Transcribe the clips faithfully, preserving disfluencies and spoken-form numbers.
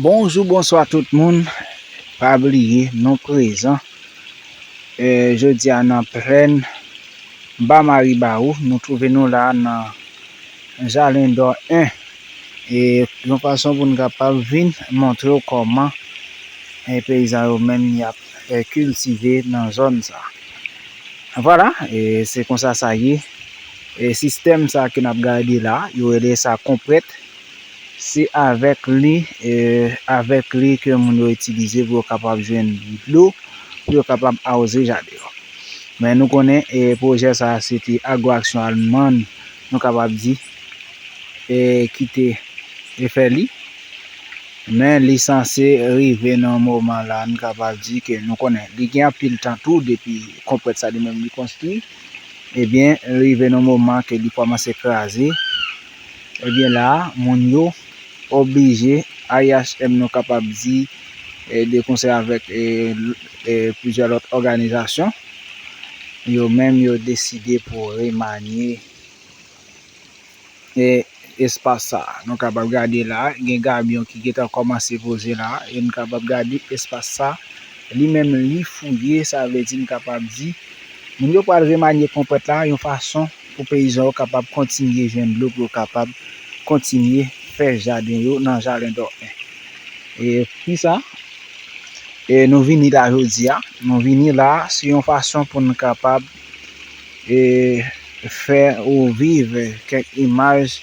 Bonjou, bonswa tout moun. Pa bliye, nou prezan, eh, jodi a nan plèn Ba Maribawou. Nou twouve nou la nan Jalen Dò en. E yon fason pou n kapab vin montre w kòman, eh, peyizan yo menm y ap, eh, kiltive nan zòn sa. Vwala, e se konsa sa ye. E sistèm sa ke n ap gade la, yo rele sa konpwèt. Se avèk li, e, avèk li ke moun yo itilize pou yo kapab jwenn dlo, pou yo kapab awoze jaden yo. Men nou konnen, e, pwojè sa a, se te Agro Action Alman, nou kapab di, e, ki te, e, fè li. Men li sanse rive nan moman la, nou kapab di ke nou konnen li gen anpil tan tou depi konpwèt sa li menm li konstwi. Ebyen, rive nan moman ke li kòmanse kraze. Ebyen, la a, moun yo oblije, A I H M nou kapab di, e, de konsèy avèk, e, l-, e, plizyè lòt òganizasyon, yo menm yo deside pou remanye, e, espas sa a. Nou kapab gade la, gen gabyon ki gentan kòmanse poze la, e n kapab gade espas sa, li menm li fouye, sa vle di n kapab di, moun yo pral remanye konpwèt la yon fason pou peyizan yo kapab kontinye jwenn dlo, pou yo kapab kontinye fè jaden yo nan Jalen Dò en. E pou sa, e nou vini la jodi a, nou vini la, se yon fason pou n kapab, e, fè ou viv kèk imaj,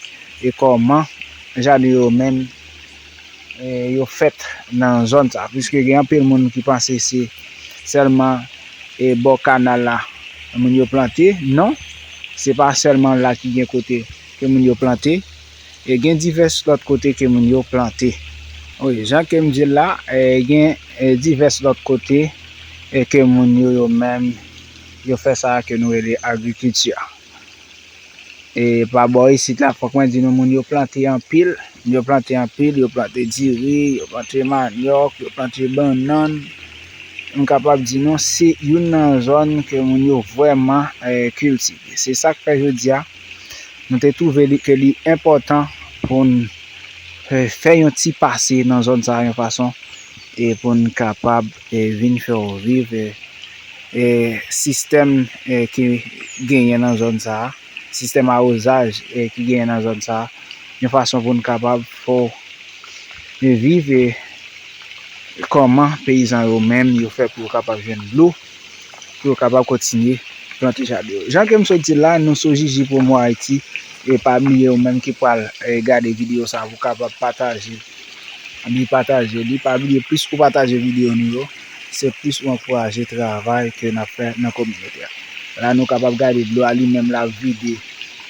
e kòman jaden yo menm, e, yo fèt nan zòn sa. Piske gen anpil moun ki panse se sèlman, e, bò kanal la moun yo plante. Non, se pa sèlman la ki gen kote ke moun yo plante. E gen divès lòt kote ke moun yo plante. Wi, jan ke m di l la, e, gen, e, divès lòt kote, e, ke moun yo, yo menm, yo fè sa ke nou rele agrikilti a. E pa bò isit la, fòk mwen di nou, moun yo plante anpil, moun yo plante anpil, yo plante diri, yo plante manyòk, yo plante bannann. M kapab di nou, se youn nan zòn ke moun yo vrèman, e, kiltive. Se sa k fè jodi a, nou te twouve li, ke li enpòtan pou n, e, fè yon ti pase nan zòn sa a yon fason, e pou n kapab, e, vin fè w viv, e, e, sistèm, e, ki genyen nan zòn sa a, sistèm awozaj, e, ki genyen nan zòn sa a, yon fason pou n kapab fè w, e, viv, e, kòman peyizan yo menm yo fè pou yo kapab jwenn dlo, pou yo kapab kontinye plante jaden yo. Jan ke m sot di l la, nou sou Jiji Promo Haïti, e pa bliye ou menm ki pral, e, gade videyo sa a, pou kapab pataje li, pataje li. Pa bliye, plis ou pataje videyo nou yo, se plis ou ankouraje travay ke n ap fè nan kominote a. La, nou kapab gade dlo a li menm l ap vide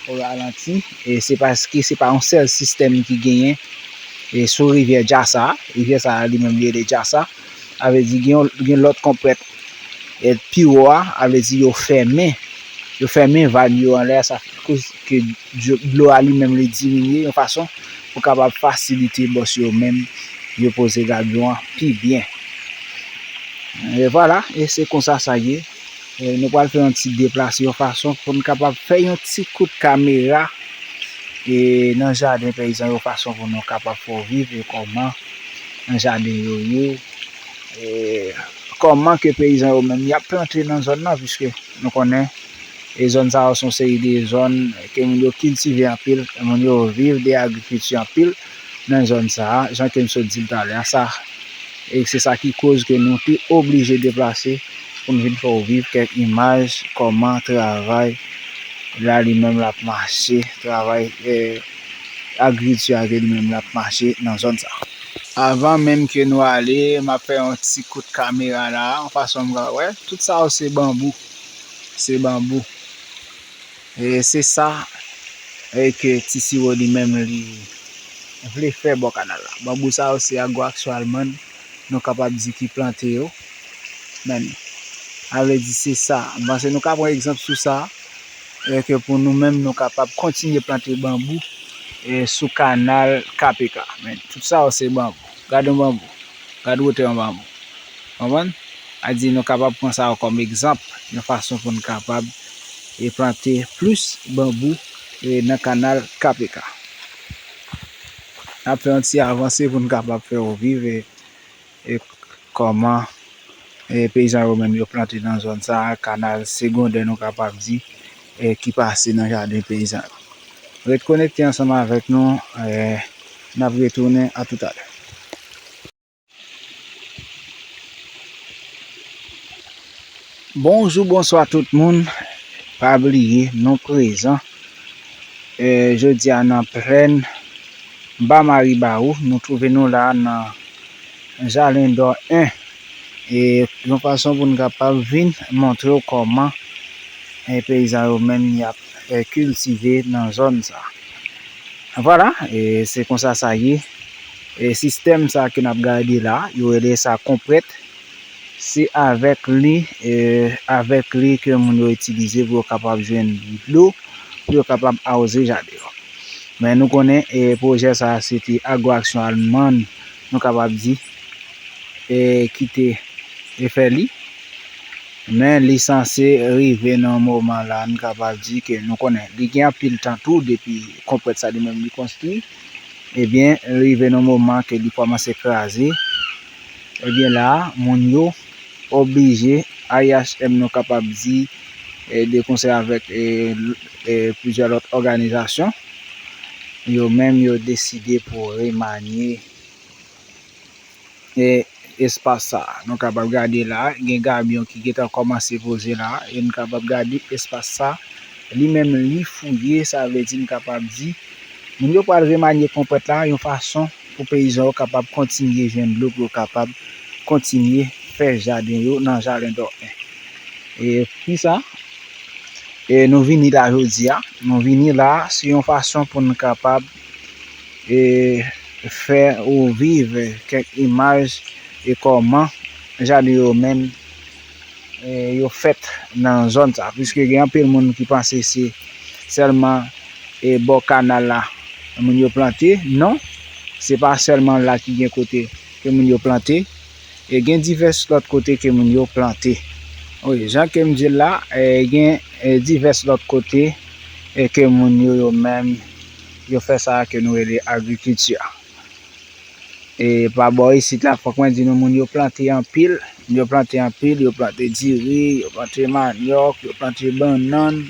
o ralanti, e se paske se pa yon sèl sistèm ki genyen, e sou rivyè Djasa, rivyè sa a li menm li rele Djasa, sa vle di gen, gen lòt konpwèt, e pi wo a, sa vle di yo fèmen, yo fèmen vag yo anlè a, sa koz ke dlo a li menm li diminye yon fason pou kapab fasilite bòs yo menm yo poze gabyon an pi byen. E vwala, e se konsa sa ye. E nou pral fè yon ti deplase yon fason pou n kapab fè yon ti kout kamera, e nan jaden peyizan yo, fason pou nou kapab fè w viv, e kòman nan jaden yo ye, e kòman ke peyizan yo menm y ap plante nan zòn nan, piske nou konnen, e zòn sa yo se yon seri de zòn ke moun yo kiltive anpil, moun yo viv de agrikilti anpil nan zòn sa a, jan ke m sot di l talè a, sa, e se sa ki koz ke nou te oblije deplase pou n vin fè w viv kèk imaj kòman travay la li menm l ap mache, travay, e, agrikilti a ke li menm l ap mache nan zòn sa. Avan menm ke nou ale, m ap fè yon ti kout kamera la, yon fason m ka wè, tout sa yo se banbou, se banbou. E se sa, e ke Ti Siwo li menm li vle fè bò kanal la. Banbou sa yo se Agro Action Alman, nou kapab di ki plante yo. Men, sa vle di se sa. M panse nou ka pran egzanp sou sa, e ke pou nou menm nou kapab kontinye plante banbou, e sou kanal K P K. Men, tout sa yo se banbou. Gade yon banbou. Gade wotè yon banbou. Konprann? A di nou kapab pran sa yo kòm egzanp, yon fason pou n kapab, e, plante plis banbou, e, nan kanal K P K. N ap fè yon ti avanse pou n kapab fè w viv e, e kòman e peyizan yo menm yo plante nan zòn sa a, kanal segondè nou kapab di, e ki pase nan jaden peyizan yo. Ret konekte ansanm avèk nou, e n ap retounen a toutalè. Bonjou, bonswa tout moun. Pa bliye, nou prezan, e, jodi a nan plèn Ba Maribawou. Nou twouve nou la nan Jalen Dò en. E, yon fason pou n kapab vin montre w kòman, e, peyizan yo menm y ap, e, kiltive nan zòn sa. Vwala, e, se konsa sa ye. E sistèm sa ke n ap gade la, yo rele sa konpwèt. Se avèk li, e, avèk li ke moun yo itilize pou yo kapab jwenn dlo, pou yo kapab awoze jaden yo. Men nou konnen, e, pwojè sa a, se te Agro Action Alman, nou kapab di, e, ki te, e, fè li. Men li sanse rive nan moman la, nou kapab di ke nou konnen li gen anpil tan tou depi konpwèt sa li menm li konstwi. Ebyen, rive nan moman ke li kòmanse kraze. Ebyen, la a, moun yo oblije, A I H M nou kapab di, e, de konsèy avèk, e, l-, e, plizyè lòt òganizasyon, yo menm yo deside pou remanye, e, espas sa a. Nou kapab gade la, gen gabyon ki gentan kòmanse poze la, e n kapab gade espas sa, li menm li fouye, sa vle di n kapab di, moun yo pral remanye konpwèt la yon fason pou peyizan yo kapab kontinye jwenn dlo, pou yo kapab kontinye fè jaden yo nan Jalen Dò en. E pou sa, e nou vini la jodi a, nou vini la, se yon fason pou n kapab, e, fè ou viv kèk imaj e kòman jaden yo menm, e, yo fèt nan zòn sa. Piske gen anpil moun ki panse se sèlman, e, bò kanal la moun yo plante. Non, se pa sèlman la ki gen kote ke moun yo plante. E gen divès lòt kote ke moun yo plante. Wi, jan ke m di l la, e, gen, e, divès lòt kote, e, ke moun yo, yo menm, yo fè sa ke nou rele agrikilti a. E pa bò isit la, fòk mwen di nou, moun yo plante anpil, moun yo plante anpil, yo plante diri, yo plante manyòk, yo plante bannann.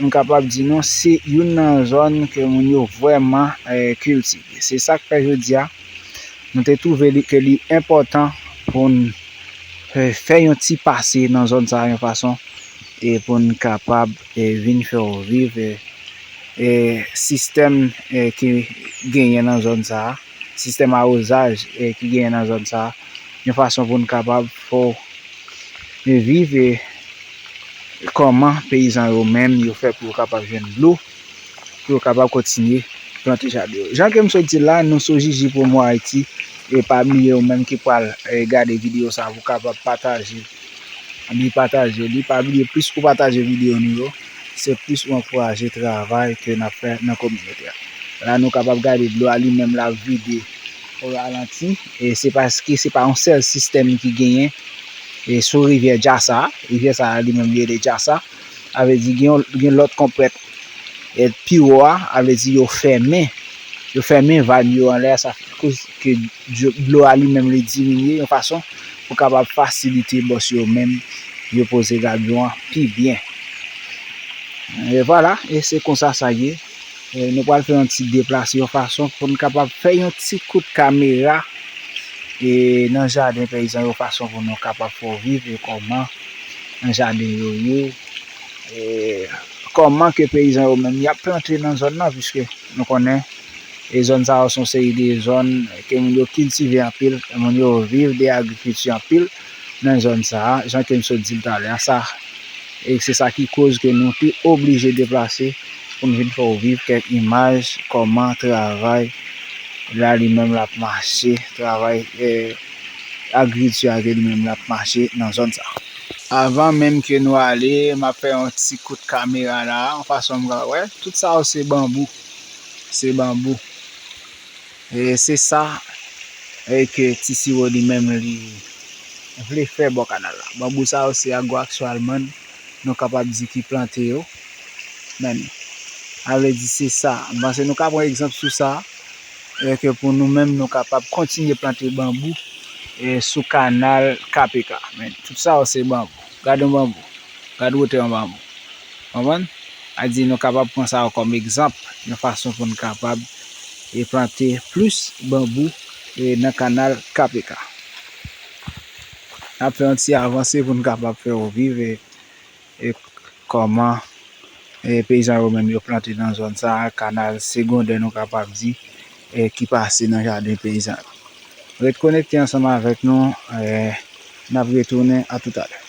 M kapab di nou, se youn nan zòn ke moun yo vrèman, e, kiltive. Se sa k fè jodi a, nou te twouve li, ke li enpòtan pou n, e, fè yon ti pase nan zòn sa a yon fason, e pou n kapab, e, vin fè w viv, e, e, sistèm, e, ki genyen nan zòn sa a, sistèm awozaj, e, ki genyen nan zòn sa a, yon fason pou n kapab fè w, e, viv, e, kòman peyizan yo menm yo fè pou yo kapab jwenn dlo, pou yo kapab kontinye plante jaden yo. Jan ke m sot di l la, nou sou Jiji Promo Haïti, e pa bliye ou menm ki pral, e, gade videyo sa a, pou w kapab pataje li, pataje li. Pa bliye, plis ou pataje videyo nou yo, se plis ou ankouraje travay ke n ap fè nan kominote a. La, nou kapab gade dlo a li menm l ap vide o ralanti, e se paske se pa yon sèl sistèm ki genyen, e sou rivyè Djasa, rivyè sa a li menm li rele Djasa, sa vle di gen yon, gen lòt konpwèt, e pi wo a, sa vle di yo fèmen, yo fèmen vàn yo anlè a, sa koz ke dlo, dlo a li menm li diminye yon fason pou kapab fasilite bòs yo menm yo poze gabyon an pi byen. E vwala, e se konsa sa ye. E nou pral fè yon ti deplase yon fason pou n kapab fè yon ti kout kamera, e nan jaden peyizan yo, fason pou nou kapab fè w viv e kòman nan jaden yo ye, e kòman ke peyizan yo menm y ap plante nan zòn nan, piske nou konnen, e zòn sa yo se yon seri de zòn ke moun yo kiltive anpil, moun yo viv de agrikilti anpil nan zòn sa a, jan ke m sot di l talè a, sa, e se sa ki koz ke nou te oblije deplase pou n vin fè w viv kèk imaj kòman travay la li menm l ap mache, travay, e, agrikilti a ke li menm l ap mache nan zòn sa a. Avan menm ke nou ale, m ap fè yon ti kout kamera la, yon fason m ka wè, tout sa yo se banbou, se banbou. E se sa, e ke Ti Siwo li menm li vle fè bò kanal la. Banbou sa yo se Agro Action Alman, nou kapab di ki plante yo. Men, sa vle di se sa. M panse nou ka pran egzanp sou sa. e ke pou nou menm nou kapab kontinye plante banbou e sou kanal K P K. Men tout sa yo se banbou. Gade yon banbou. Gade wotè yon banbou. Konprann? A di nou kapab pran sa yo kòm egzanp, yon fason pou nou kapab e plante plis banbou e nan kanal K P K. N ap fè yon ti avanse pou nou kapab fè yo viv e, e kòman e peyizan yo menm yo plante nan zòn sa a, kanal segondè nou kapab di, e ki pase nan jaden peyizan yo. Ret konekte ansanm avèk nou, e n ap retounen a toutalè.